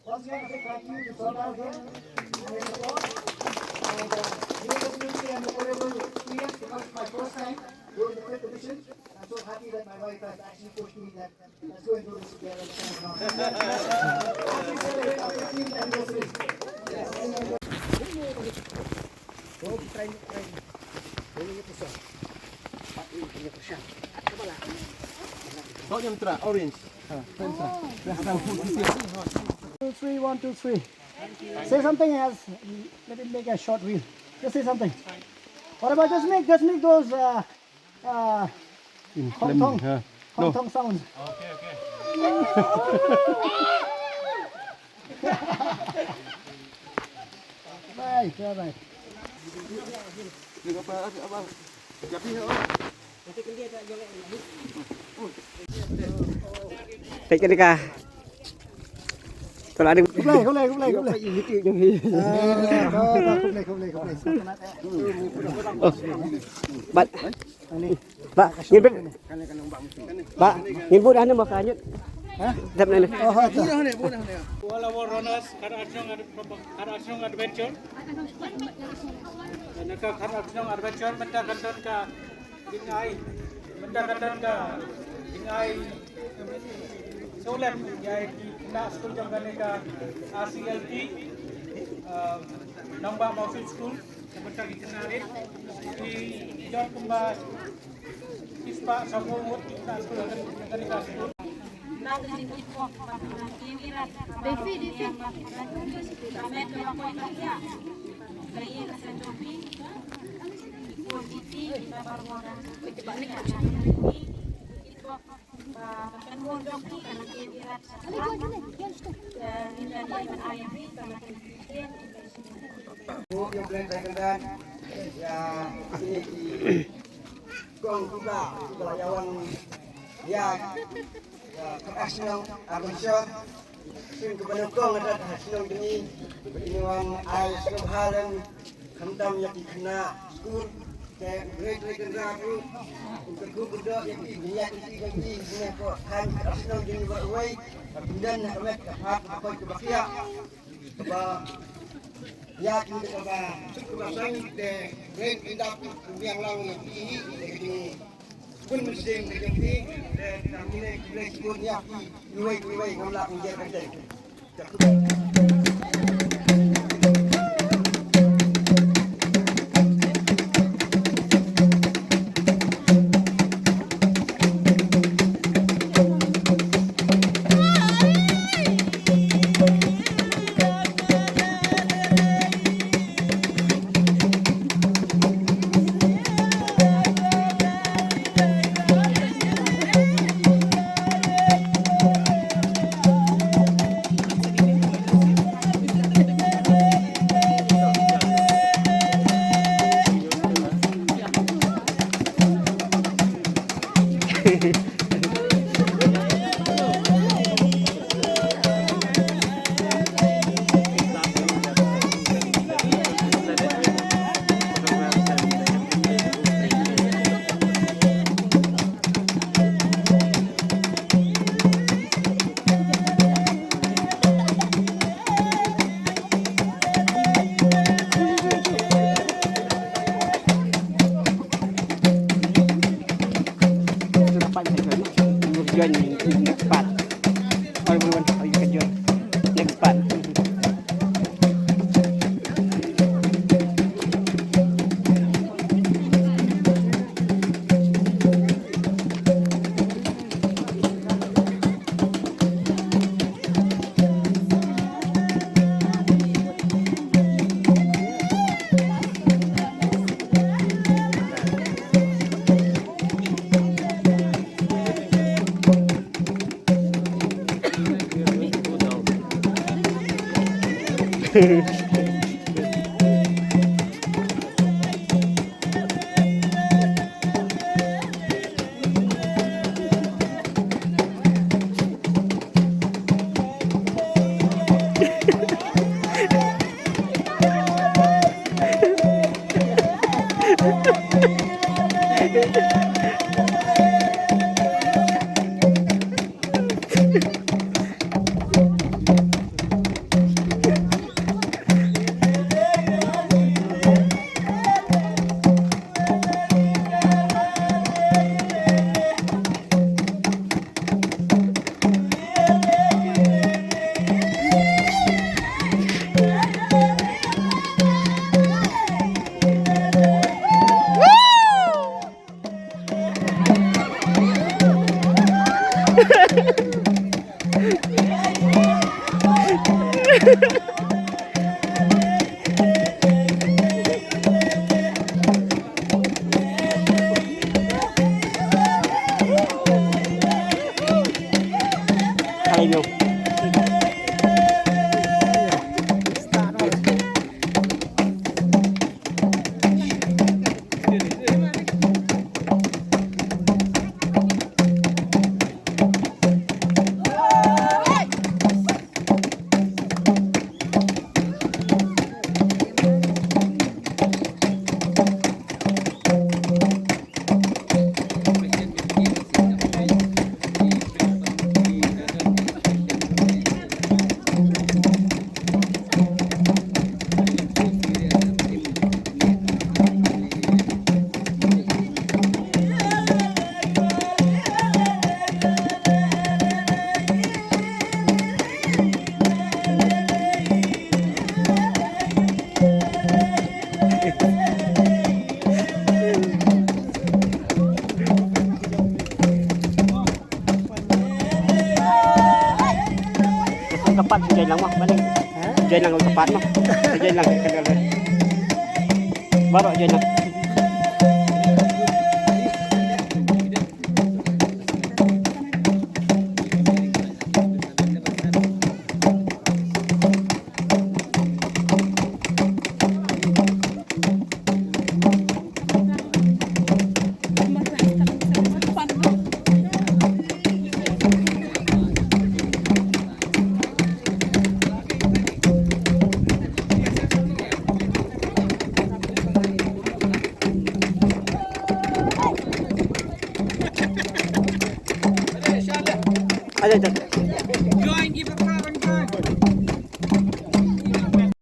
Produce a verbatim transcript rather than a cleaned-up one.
Once again, a big thank you to Sardar here. And, uh, here is Lucy and the Honorable P M, because it's my first time doing the fifth edition. I'm so happy that my wife has actually pushed me that let's go and do this together. Happy celebrate our fifteenth anniversary. Two, three, one, two, three. Say something else. Let me make a short reel. Just say something. What about just make, just make those, uh, uh, Hong Kong, Hong Kong sounds. Bye, bye, bye. Peit kane ka. Tolak ding. Khublei, khublei, khublei, khublei. Ah, ah, ah, khublei, khublei, khublei. Oh. Bat. Ba, ngin bud. Ba, ngin bud hangne ba ka ñiut. Ha? Dap na ne. Oh, ha, ha. To all our runners, Khar Arshnong Ad-, Khar Arshnong Adventure. Na ka Khar Arshnong Adventure, mynta kan don ka jingai, mynta kan don ka jingai sngewlem ïa ki khynnah skul jong kane ka R C L P, uh, Nongbah Mawsut School. Ka bynta ki khynnah rit, ki jot kumba shispah sawphew ngut ki khynnah skul ha kane ka skul. Kong kuba, kuba ïa wan ïa, ïa, ka shnong Arunshah. Shin kuba nyngkong ata ha shnong jong ngi, ba ngi wan ai sngewbha lem, khamtam ïa ki khynnah skul, te great great khynnah ku, ka ku kudo ïa ki ïa ki ïa ki ïa ko khan ka shnong jong ngi ba wei, ka pindan na ka met ka phak ka poi ka ba khiah. Ba ïa ki kaba suk kaba sang te ren indap ku biang lang ïa ki hi ïa ki bun mynsiem ïa ki te tang ne ki lei ki bun ïa ki iwei iwei ngam lah ku ïa ka te. Join next part. Or you want, or you can join next part. Ka pat join lang mo, balik. Join lang ka pat mo. Join lang ka pat. Baru join lang. Aja, aja.